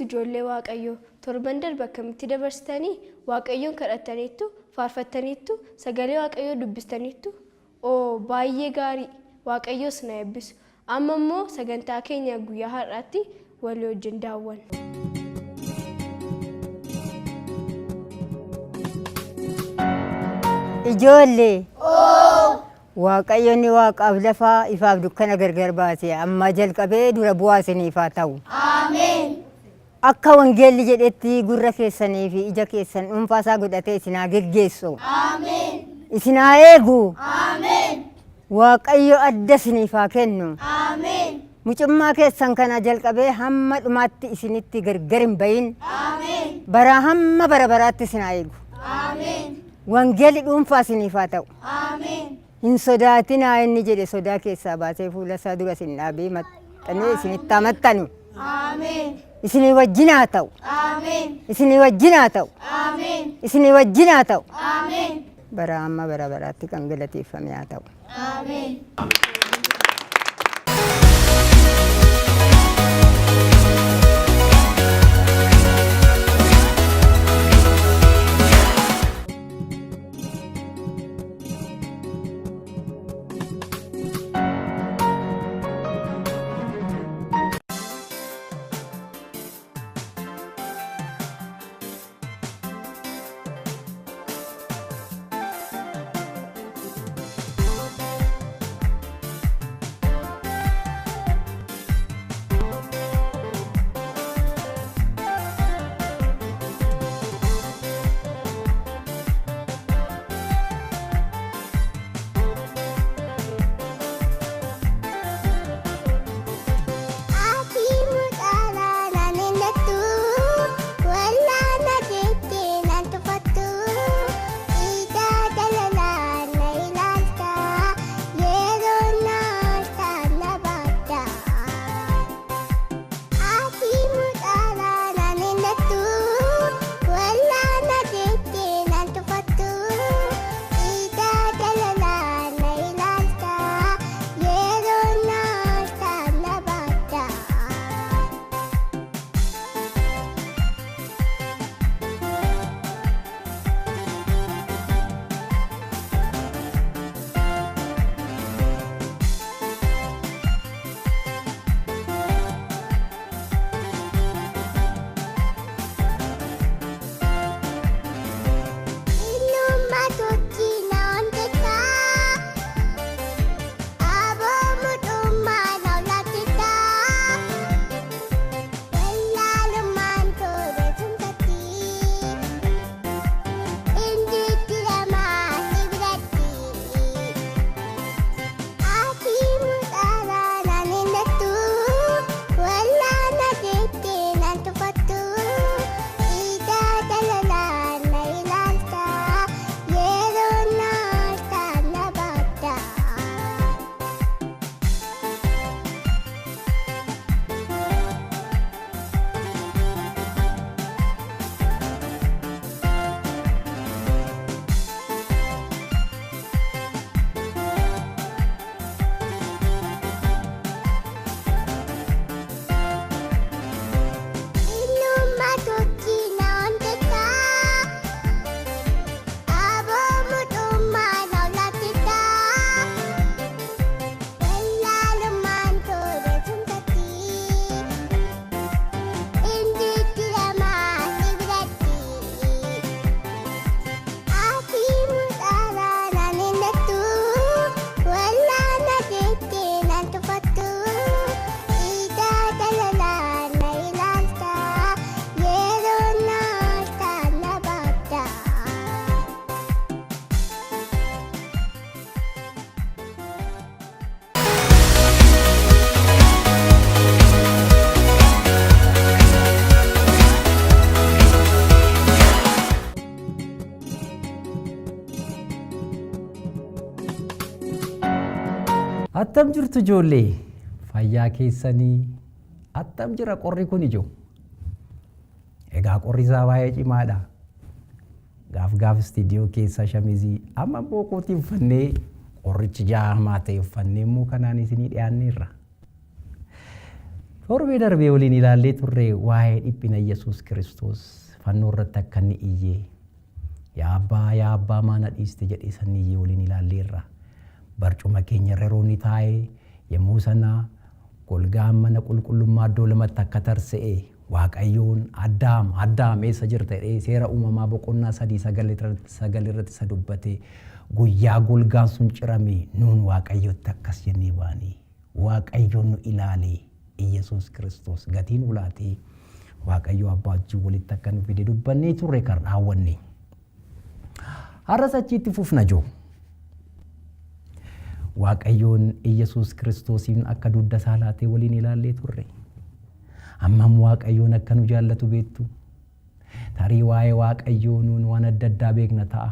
ijoollee Waaqayyoo? Torban darbe akkamitti dabarsitanii? Waaqayyoon kadhattaniittu? Faarfattaniittu? Sagalee Waaqayyoo dubbistaniittu? Oo, baay'ee gaarii! Waaqayyoos na eebbisu. Amma immoo sagantaa keenya guyyaa har'aatti walii wajjin daawwanna. Ijoollee! Waaqayyo inni waaqaaf lafaa ifaaf dukkana gargar baase ammaa jalqabee dura bu'aa isiniif haa ta'u. Akka wangeelli jedhetti gurra keessanii fi ija keessan dhuunfaa isaa godhatee isin haa geggeessu. Isin haa eegu. Waaqayyo adda isiniif haa kennu. Mucummaa keessan kana jalqabee hamma dhumaatti isinitti gargar hin bahin. Baraa hamma bara baraatti isin haa eegu. Wangeelli dhuunfaa isiniif haa ta'u. Hin sodaatinaa inni jedhe sodaa keessaa baasee fuula isaa dura isin dhaabee maxxanee isinitti haa maxxanu. Isinii wajjin haa ta'u. Isinii wajjin haa ta'u. Isinii wajjin haa ta'u. Bara hamma bara baraatti kan galateeffame haa ta'u. Ati mucaalaa naan ennattu, wallaana jettee naan tufattu, ija jalalaa na ilaalta, yeroo naalta na baata. Ati mucaalaa naan ennattu, wallaana jettee naan tufattu, ija jalalaa na ilaalta, yeroo naalta na baata. Inuma tutti naan jecha, aboomu dhummaa na lakkisa. Wallaalumaan toora tumsatti, injiitti lamaa si biratti. Ati mucaalaa naan ennattu, wallaana jettee naan tufattu, ija jalalaa na ilaalta, yeroo naalta na baata. Inuma tutti naan jecha, aboomu dhummaa na lakkisa. Wallaalumaan toora tumsatti, injiitti lamaa si biratti. Ati mucaalaa naan ennattu, wallaana jettee naan tufattu, ija jalalaa na ilaalta, yeroo naalta na baata. Attam jirtu ijoollee? Fayyaa keessanii? Attam jira qorri kun ijoo? Egaa qorri isaa baay'ee cimaadha. Gaaf gaaf istiidiyoo keessa shamizii amma immoo kootii uffannee qorrichi jaamaa ta'e uffannee immoo kanaan isinii dhiyaanneerra. Torbee darbee waliin ilaallee turre waa'ee dhiphina Yesuus Kiristoos fannoo irratti akka inni iyyee yaa abbaa yaa abbaa maa na dhiiste jedhee sanni iyyee waliin ilaalleerra. Barcuma keenya irra yeroo inni taa'e yommuu sana golgaan mana qulqullummaa iddoo lamatti akka tarsa'e Waaqayyoon Addaam Addaam eessa jirta jedhee seera uumamaa boqonnaa 3:9 irratti isa dubbate guyyaa golgaan sun cirame nuun Waaqayyotti akkas jennee baane. Waaqayyoon nu ilaale Iyyasuus Kiristoos gatii nu laatee Waaqayyo abbaa wajjin walitti akka nu fide dubbannee turre kan raawwanne. Har'as achiitti fufna joo. Waaqayyoon Iyyasuus Kiristoosiin akka dugda isaa laatee waliin ilaallee turre. Hammam Waaqayyoon akka nu jaallatu beektu? Tarii waa'ee Waaqayyoo nuun waan adda addaa beekna ta'a.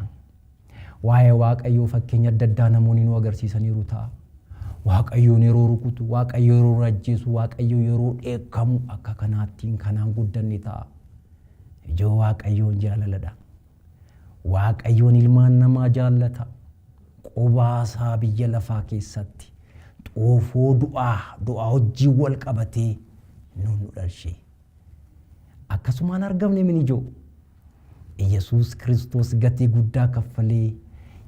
Waa'ee Waaqayyoo fakkeenya adda addaa namoonni nu agarsiisaniiru ta'a. Waaqayyoon yeroo rukutu, Waaqayyo yeroo ajjeesu, Waaqayyo yeroo dheekkamu akka kanaattiin kanaan guddanne ta'a. Ijoo Waaqayyoon jaalaladha. Waaqayyoon ilmaan namaa jaallata. Qobaasaa biyya lafaa keessatti xoofoo du'aa du'aa wajjin wal qabatee nuun nu dhalche. Akkasumaan argamne min ijoo. Iyyasuus Kiristoos gatii guddaa kaffalee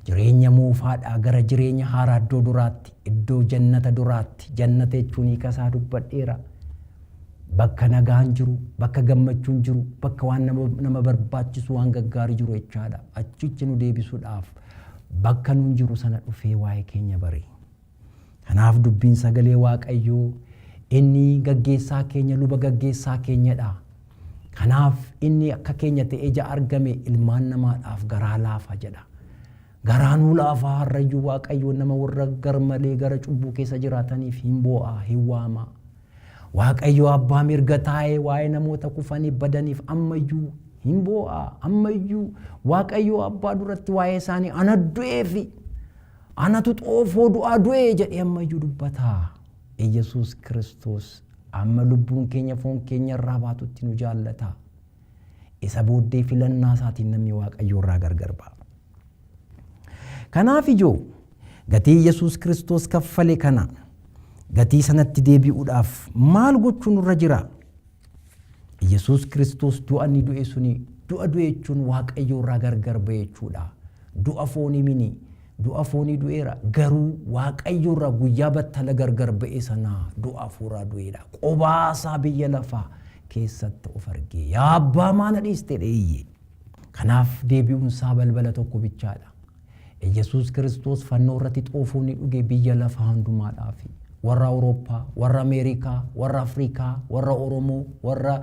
jireenya moofaadhaa gara jireenya haaraa iddoo duraatti, iddoo jannata duraatti, jannata jechuun hiika isaa dubbadheera. Bakka nagaan jiru, bakka gammachuun jiru, bakka waan nama barbaachisu waan gaggaarii jiru jechaadha. Achitti nu deebisuudhaaf bakka nuun jiru sana dhufee waa'ee keenya bare. Kanaaf dubbiin sagalee Waaqayyoo inni gaggeessaa keenya luba gaggeessaa keenyadha. Kanaaf inni akka keenya ta'ee ija argame ilmaan namaadhaaf garaa laafa jedha. Garaa nuu laafaa har'ayyuu Waaqayyoon nama warra garmalee gara cubbuu keessa jiraataniif hin boo'a hin waama. Waaqayyo abbaa mirga taa'ee waa'ee namoota kufanii badaniif ammayyuu hin boo'a ammayyuu Waaqayyo abbaa duratti waa'ee isaanii ana du'eefi anatu xoofoo du'aa du'ee jedhee ammayyuu dubbata. Iyyasuus Kiristoos amma lubbuun keenya foon keenya irraa baatutti nu jaallata. Isa booddee filannaa isaatiin namni Waaqayyo irraa gargar ba'a. Kanaaf ijoo gatii Yesuus Kiristoos kaffale kana gatii sanatti deebi'uudhaaf maal gochuu nurra jira? Yesuus Kiristoos du'a inni du'e suni du'a du'e jechuun Waaqayyo irraa gargar ba'e jechuudha. Du'a foonii mini du'a foonii du'eera garuu Waaqayyo irraa guyyaa battala gargar ba'e sana du'a hafuuraa du'eedha. Qobaasaa biyya lafaa keessatti of argee yaa abbaa maa na dhiiste dheeyye. Kanaaf deebi'uun isaa balbala tokko bichaadha. Yesuus Kiristoos fannoo irratti xoofoo ni dhuge biyya lafaa hundumaadhaafi. Warra Awurooppaa, warra Ameerikaa, warra Afrikaa, warra Oromoo, warra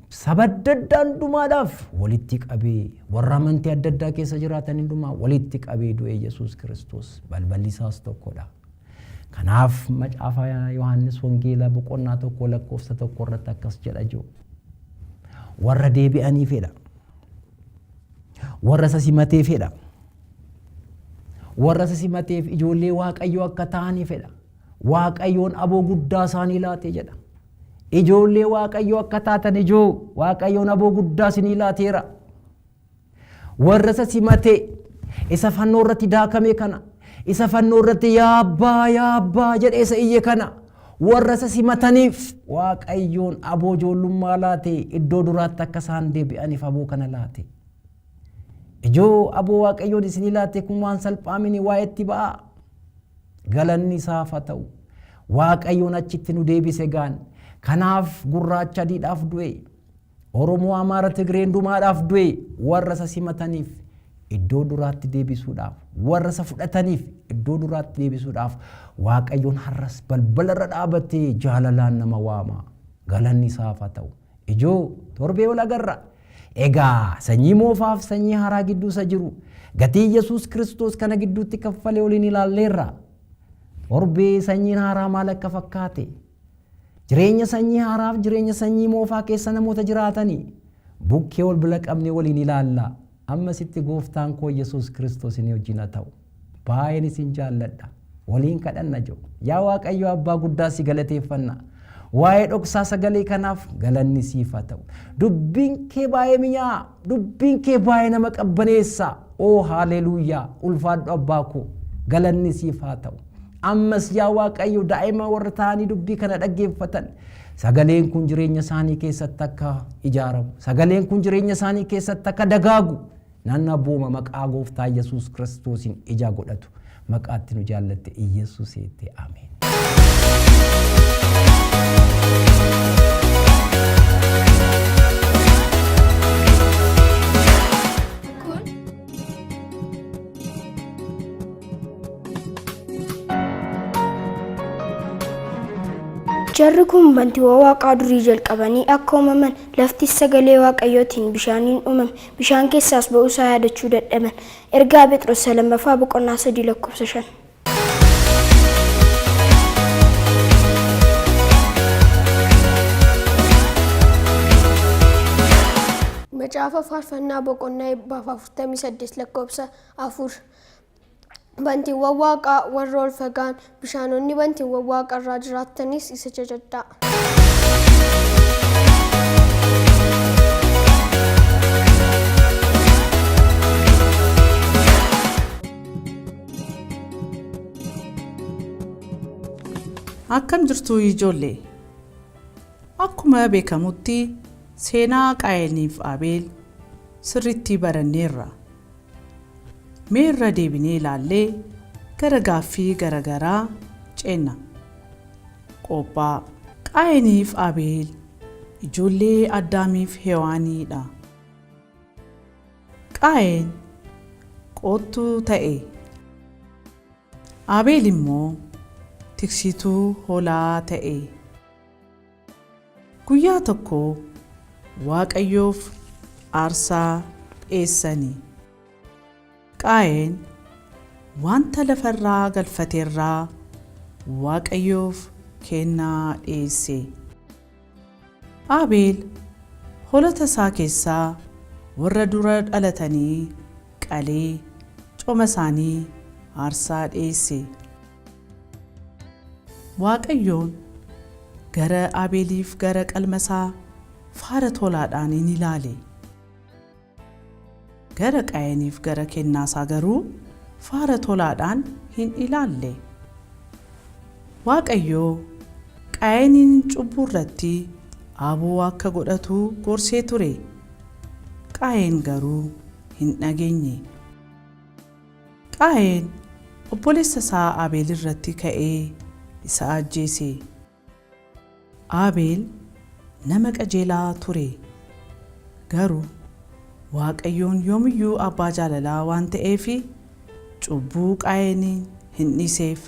saba adda addaa hundumaadhaaf walitti qabee warra amantii adda addaa keessa jiraatan hundumaa walitti qabee du'e Yesuus Kiristoos balballi isaas tokkodha. Kanaaf macaafa Yohaannis Wangeelaa boqonnaa 1 lakkoofsa 1 irratti akkas jedha jiru. Warra deebi'anii fedha. Warra isa simatee fedha. Warra isa simateef ijoollee Waaqayyoo akka ta'anii fedha. Waaqayyoon aboo guddaa isaanii laate jedha. Ijoollee Waaqayyoo akka taatan ijoo Waaqayyoon aboo guddaa isinii laateera. Warra isa simatee isa fannoo irratti daakame kana isa fannoo irratti yaa abbaa yaa abbaa jedhee isa iyye kana warra isa simataniif Waaqayyoon aboo ijoollummaa laate iddoo duraatti akka isaan deebi'aniif aboo kana laate. Ijoo aboo Waaqayyoon isinii laate kun waan salphaa mini waa'eetti ba'aa. Galanni isaaf haa ta'u. Waaqayyoon achitti nu deebise gaan. Kanaaf gurraacha adiidhaaf du'e. Oromoo Amaara Tigree hundumaadhaaf du'e warra isa simataniif iddoo duraatti deebisuudhaaf warra isa fudhataniif iddoo duraatti deebisuudhaaf Waaqayyoon har'as balbala irra dhaabatee jaalalaan nama waama. Galanni isaaf haa ta'u. Ijoo torbee wal agarra. Egaa sanyii moofaaf sanyii haaraa gidduu isa jiru gatii Yesuus Kiristoos kana gidduutti kaffalee waliin ilaalleerra. Torbee sanyiin haaraa maal akka fakkaate Jireenya sanyii haaraaf jireenya sanyii moofaa keessa namoota jiraatanii bukkee wal bira qabnee waliin ilaalla. Ammasitti gooftaan koo Yesuus Kiristoos isin wajjin haa ta'u. Baay'een isin jaalladha. Waliin kadhanna jiru. Yaa Waaqayyo Abbaa guddaa si galateeffanna. Waa'ee dhoksaa sagalee kanaaf galanni siif haa ta'u. Dubbiin kee baay'ee mi'aa. Dubbiin kee baay'ee nama qabbaneessa. Oo haaleluuyaa. Ulfaadhu abbaa koo. Galanni siif haa ta'u. Ammas yaa Waaqayyo daa'ima warra ta'anii dubbii kana dhaggeeffatan sagaleen kun jireenya isaanii keessatti akka ijaaramu, sagaleen kun jireenya isaanii keessatti akka dagaagu nan abbooma maqaa gooftaa Yesuus Kiristoosiin ija godhatu. Maqaatti nu jaallatte Iyyasuusiitti ameen. Jarri kun bantiiwwan waaqaa durii jalqabanii akka uumaman, laftis sagalee Waaqayyootiin bishaaniin uumame, bishaan keessaas ba'uu isaa yaadachuu dadhaban. Ergaa Phexros lammaffaa boqonnaa 3 lakkoofsa 5. Macaafa Faarfannaa boqonnaa 148 lakkoofsa 4. Bantiiwwan waaqaa warra ol fagaan, bishaanonni bantiiwwan waaqa irraa jiraattanis isa jajadhaa. Akkam jirtu ijoollee? Akkuma beekamutti seenaa Qaayeniif Abeel sirriitti baranneerra. Mee irra deebinee ilaallee gara gaaffii garagaraa ceenna. Qophaa. Qaayeniif Abeel ijoollee Addaamiif Hewaanii dha. Qaayeen qoottuu ta'e. Abeel immoo tiksituu hoolaa ta'e. Guyyaa tokko Waaqayyoof aarsaa dhi'eessani. Qaayeen wanta lafarraa galfaterraa Waaqayyoof kennaa dhi'eesse. Abeel hoolota isaa keessaa warra dura dhalatanii qalee cooma isaanii aarsaa dhi'eesse. Waaqayyoon gara Abeeliif gara qalma isaa faara tolaadhaan in ilaale. Gara Qaayeniif gara kennaa isaa garuu faara tolaadhaan hin ilaalle. Waaqayyo Qaayeniin cubbuu irratti aboo akka godhatu gorsee ture. Qaayeen garuu hin dhageenye. Qaayeen obboleessa isaa Abeel irratti ka'ee isa ajjeese. Abeel nama qajeelaa ture. Garuu Waaqayyoon yoomiyyuu abbaa jaalalaa waan ta'eef cubbuu Qaayeniin hin dhiiseef.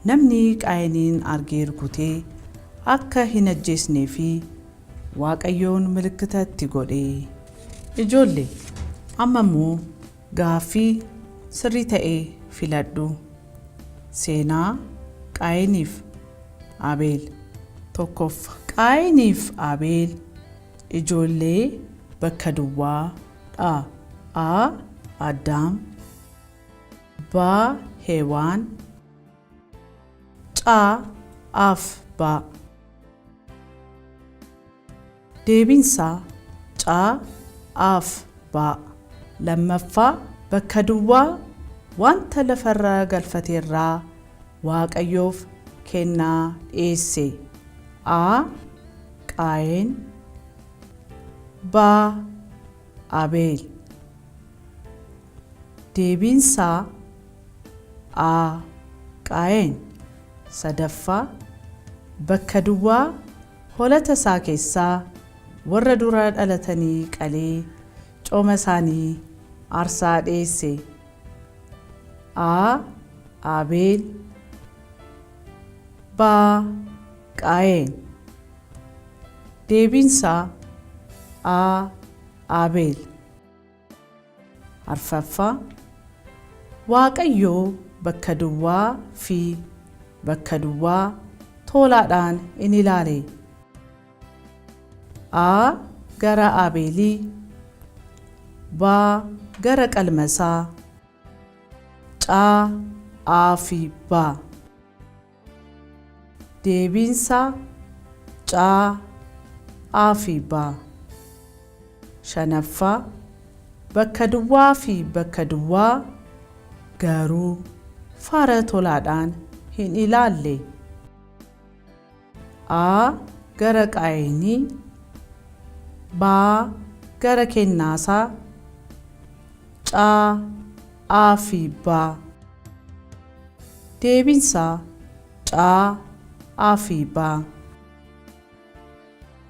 Namni Qaayeniin argee rukutee akka hin ajjeesneef Waaqayyoon milikkita itti godhe. Ijoolle, amma immoo gaaffii sirrii ta'e filadhu. Seenaa Qaayeniif Abeel 1ffa. Qaayeniif Abeel ijoollee bakka duwwaa dha. A. Addaam B. Heewaan C. Af B. Deebiinsaa C. Af B. Lammaffaa bakka duwwaa wanta lafarra galfaterraa Waaqayyoof kennaa dhiyeesse. A. Qaayeen B. Abeel. Deebiinsaa A. Qaayeen. Sadaffaa, bakka duwwaa hoolota isaa keessaa warra dura dhalatanii qalee cooma isaanii aarsaa dhi'eesse. A. Abeel B. Qaayeen. Deebiinsaa A. Abeel. Arfaffaa, Waaqayyo bakka duwwaa fi bakka duwwaa toolaadhaan in ilaale. A. Gara Abeelii B. Gara qalma isaa C. A fi B. Deebiinsaa C, A fi B. Shanaffaa, bakka duwwaa fi bakka duwwaa garuu faara tolaadhaan hin ilaalle? A. Gara Qaayinii, B. Gara kennaasaa, C. A fi B. Deebiinsaa C. A fi B.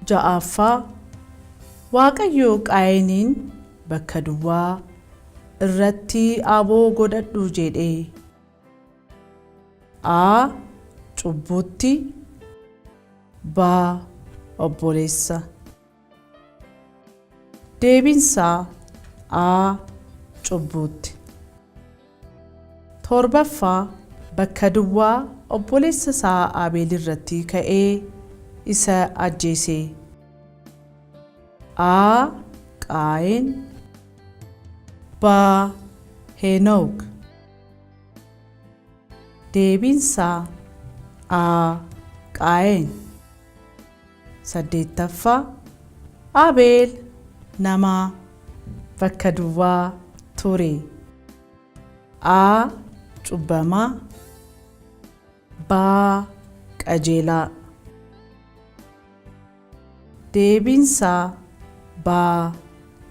Ja'affaa, Waaqayyo Qaayiniin bakka duwwaa irratti aboo godhadhu jedhe. A. Cubbuutti, B. Obboleessa. Deebiinsaa A. Cubbuutti. Torbaffaa, bakka duwwaa obboleessa isaa Abeel irratti ka'ee isa ajjeese. A. Qaayin, B. Henook. Deebiinsaa A. Qaayin. Saddeettaffaa, Abeel nama bakka duwwaa ture. A. Cubbamaa, B. Qajeelaa. Deebiinsaa B.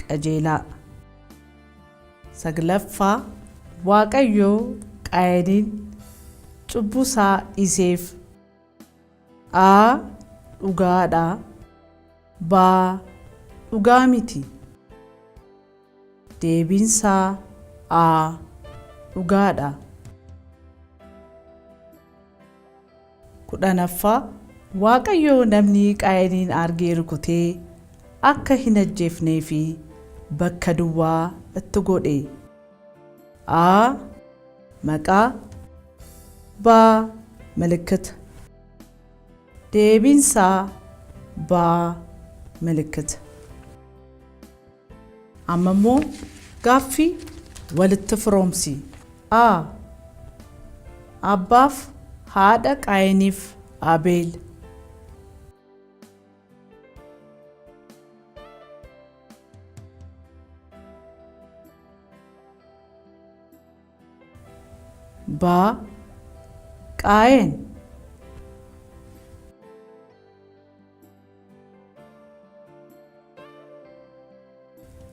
Qajeelaa. Saglaffaa, Waaqayyo Qaayiniin cubbuusaa dhiiseef. A. Dhugaadha, B. Dhugaa miti. Deebiinsaa A. Dhugaadha. Kudhanaffaa, Waaqayyo namni Qaayiniin argee rukutee akka hin ajjeefnee fi bakka duwwaa itti godhe. A. Maqaa, B. Milikkita. Deebiinsaa B. Milikkita. Amma immoo gaaffii walitti firoomsi. A. Abbaaf haadha Qaayiniif Abeel. B. Qaayen.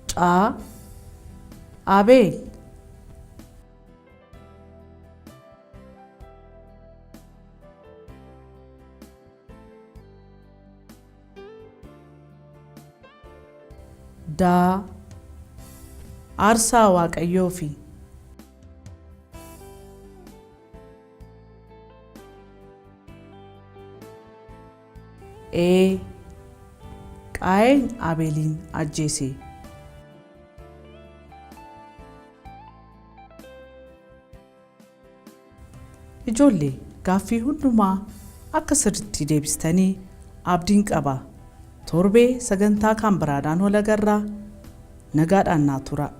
C. Abeel. D. Aarsaa Waaqayyoofi. E. Qaayeen Abeeliin ajjeese. Ijoollee, gaaffii hundumaa akka sirriitti deebistanii abdiin qaba. Torbee sagantaa kan biraadhaan wal agarraa, nagaadhaan naa turaa.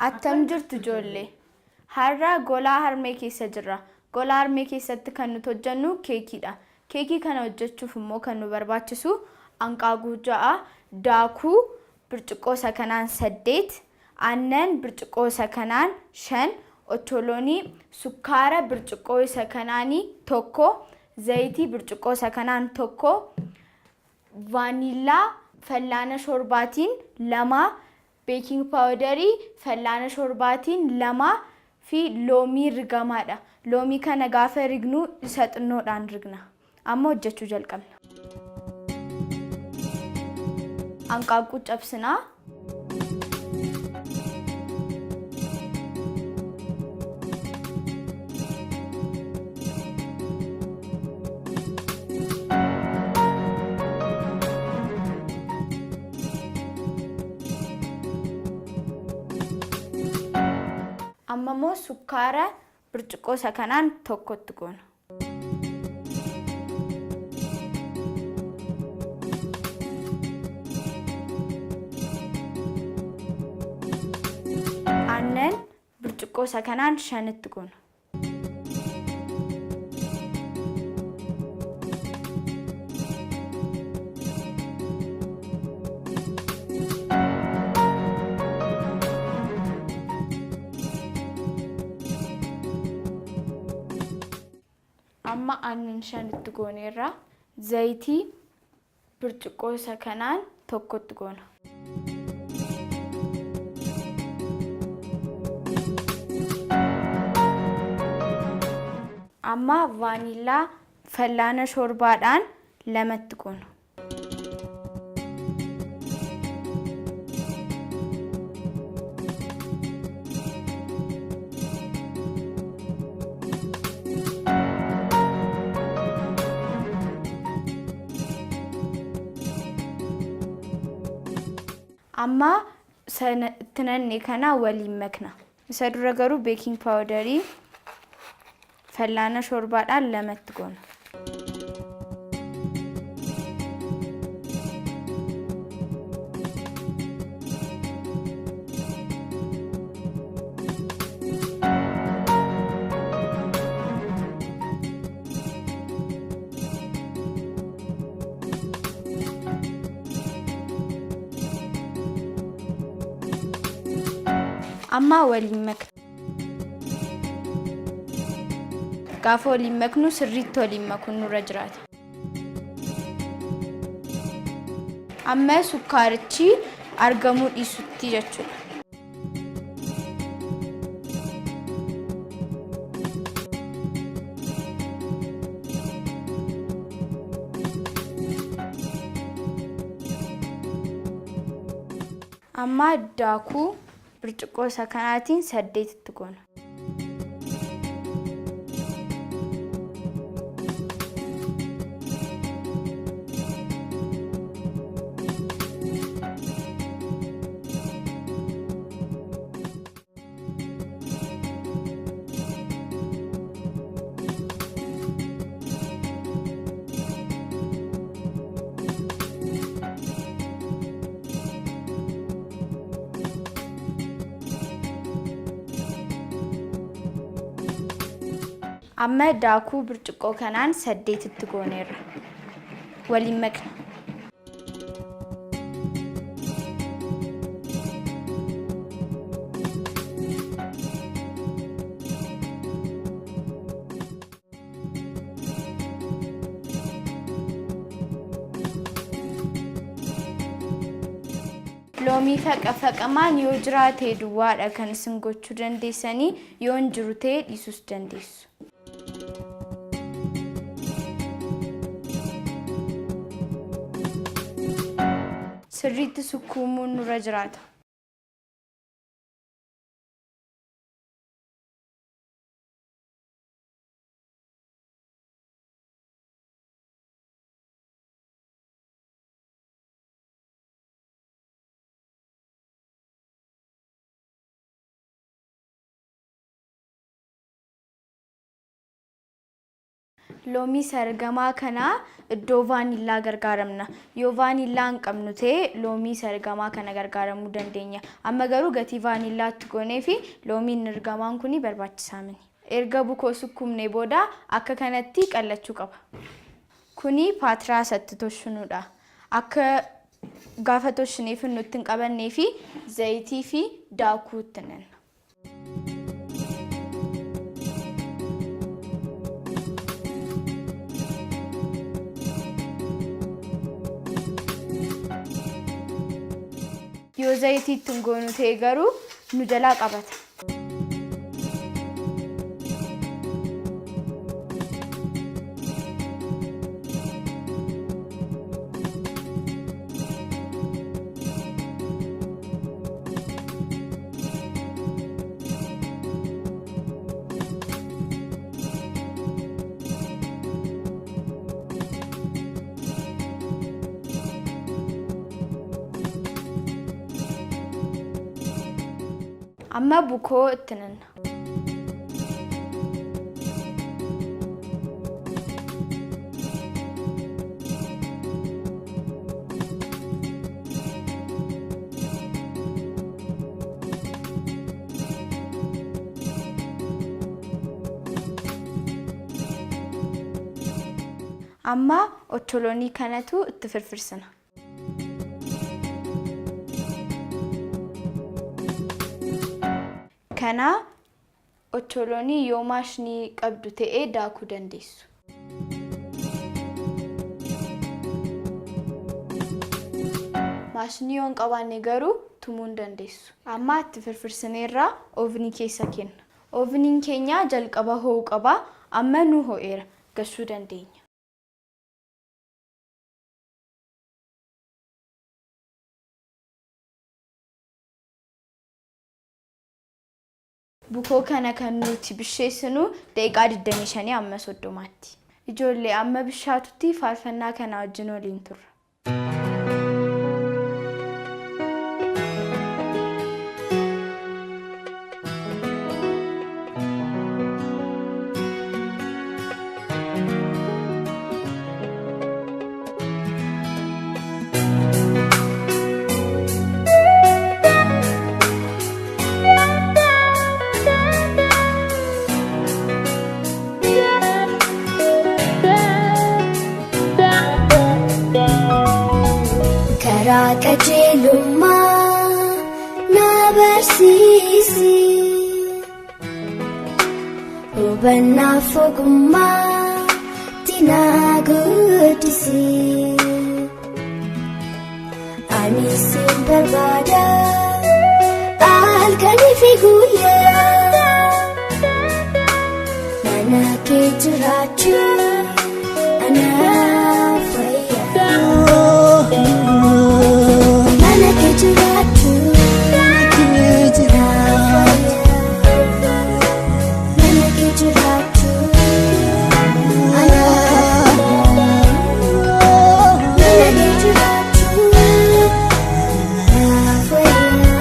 Attam jirtu ijoollee? Har'a golaa harmee keessa jirra. Golaa harmee keessatti kan nuti hojjennu keekiidha. Keekii kana hojjechuuf immoo kan nu barbaachisu hanqaaquu 6, daakuu birciqqoo isa kanaan 8, aannan birciqqoo isa kanaan 5, ocholoonii, sukkaara birciqqoo isa kanaanii 1, zayitii birciqqoo isa kanaan 1, vaaniillaa fallaana shorbaatiin 2, beeking paawudarii fallaana shorbaatiin 2 fi loomii rigamaadha. Loomii kana gaafa rignu isa xinnoodhaan rigna. Amma hojjechuu jalqabna. Hanqaaquu cabsinaa. Amma immoo sukkaara birciqqoo isa kanaan tokkotti goona. Aannan birciqqoo Burcuqqoo isa kanaan 5tti goona. Amma aannan 5tti gooneerra. Zayitii burcuqqoo isa kanaan 1tti goona. Amma vaanillaa fallaana shorbaadhaan 2tti goona. Amma itti nanne kana waliin makna. Isa dura garuu beeking paawudarii fallaana shorbaadhaan 2tti goona. Amma waliin makna. Gaafa waliin maknu sirriitti waliin makuun nurra jiraata. Amma sukkaarichi argamuu dhiisutti jechuudha. Amma daakuu burcuqqoo isa kanaatiin 8tti goona. Amma daakuu burcuqqoo kanaan 8tti gooneerra. Waliin makna. Loomii faqafaqamaan yoo jiraate duwwaadha kan isin gochuu dandeessanii, yoo hin jiru ta'e dhiisuus dandeessu. Sirriitti sukkuumuun nurra jiraata. Loomii sargamaa kana iddoo vaanillaa gargaaramna. Yoo vaanillaa hin qabnu ta'e loomii sargamaa kana gargaaramuu dandeenya. Amma garuu gatii vaanillaatti goonee fi loomiin ergamaan kun barbaachisaa miti. Erga bukoo sukkuumnee booda akka kanatti qallachuu qaba. Kuni paatiraa isatti toshinuudha. Akka gaafa toshinee finnutti hin qabannee fi zayitii fi daakuu itti nanna. Yoo zayitii itti hin goonu ta'e garuu nu jalaa qabata. Amma bukoo itti nanna. Amma ocholoonii kanatu itti firfirsina. Kana ocholoonii yoo maashinii qabdu ta'ee daakuu dandeessu. Maashinii yoo hin qabaanne garuu tumuu hin dandeessu. Amma itti firfirsineerraa oovnii keessa kenna. Oovniin keenya jalqaba ho'uu qaba. Amma nu ho'eera. Gashuu dandeenya. Bukoo kana kan nuti bisheessinu daqiiqaa 25 amma 30tti. Ijoollee amma bishaatutti faarfannaa kana wajjin waliin turra. Karaa qajeelummaa na barsiisi. Hubannaaf ogummaa na guddisi. Ani sin barbaada halkanii fi guyyaa. Mana kee jiraachuu anaaf wayyaa. Mana kee jiraachuu anaaf wayyaa. Mana kee jiraachuu anaaf wayyaa. Mana kee jiraachuu anaaf wayyaa.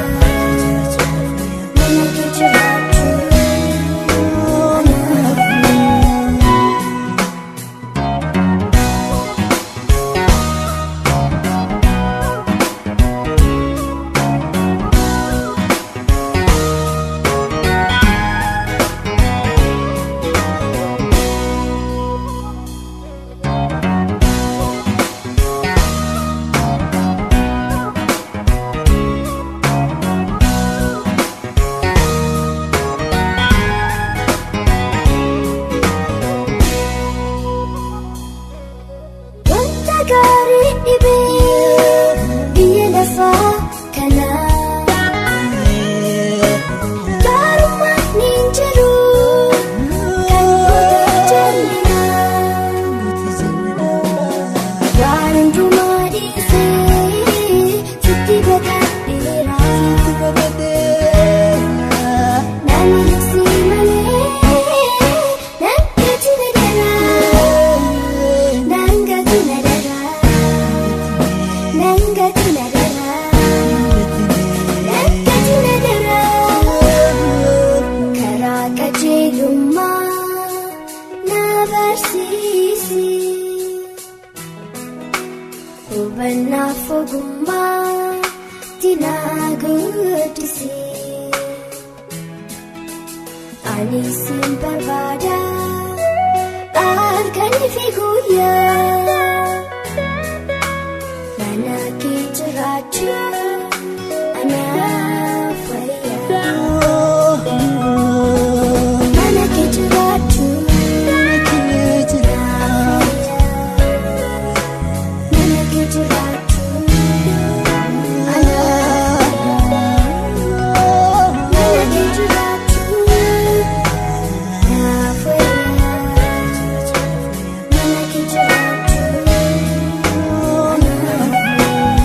Mana kee jiraachuu anaaf wayyaa. Wanta gaarii dhibee biyya lafaa kana. Gaarummaan ni jiru kan gootee jal'ina. Waan hundumaa dhiisee sitti baqadheera. Namni si malee nan gadi na daraa. Nangatu nadara, nangatu nadara, nangatu nadara. Karaa qajeelummaa na barsiisi. Hubannaaf ogummaa na guddisi. Ani sin barbaada halkanii fi guyyaa. Mana kee jiraachuu anaaf wayyaa. Mana kee jiraachuu anaaf wayyaa. Mana kee jiraachuu anaaf wayyaa. Mana kee jiraachuu anaaf wayyaa. Mana kee jiraachuu anaaf wayyaa.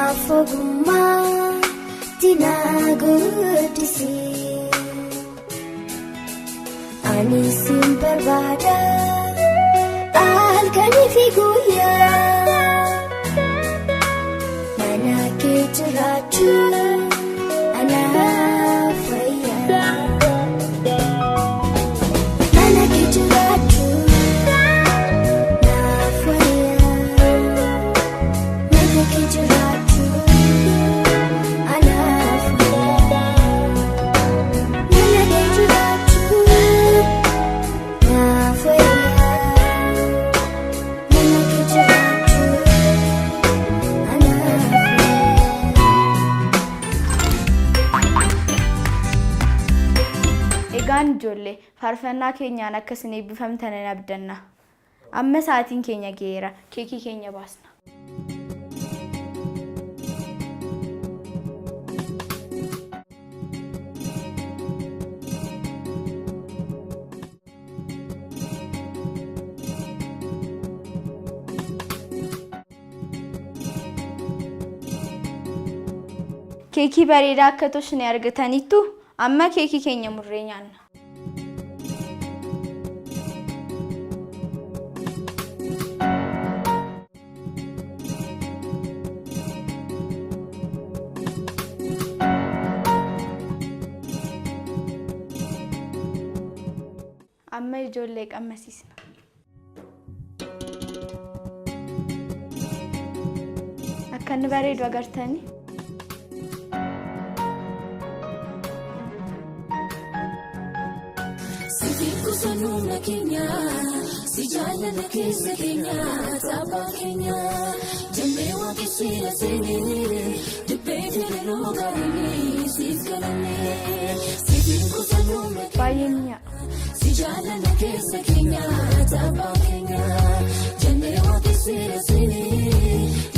Anaaf ogummaa tina guddisi. Ani sin barbaada halkanii fi guyyaa. Mana kee jiraachuu anaaf wayyaa. Mana kee jiraachuu naaf wayyaa. Mana kee jiraachuu anaaf wayyaa. Mana kee jiraachuu naaf wayyaa. Mana kee jiraachuu anaaf wayyaa. Egaan ijoollee faarfannaa keenyaan akka isin eebbifamtan hin abdanna. Amma sa'aatiin keenya ga'eera. Keekii keenya baasna. Keekii bareedaa akka toshne argataniittu amma keekii keenya murree nyaanna. Amma ijoollee qammasiisna. Akka inni bareedu agartanii. Sifiin keenya, si jaallanna keessa keenya, taphaa keenya. Jennee waaqessina seenee, dibbee teeleroo gaarii siif galannee. Sifiin kutanuu Baay'ee mi'a. si jaallanna keessa keenya, taphaa keenya. Jennee waaqessina seenee.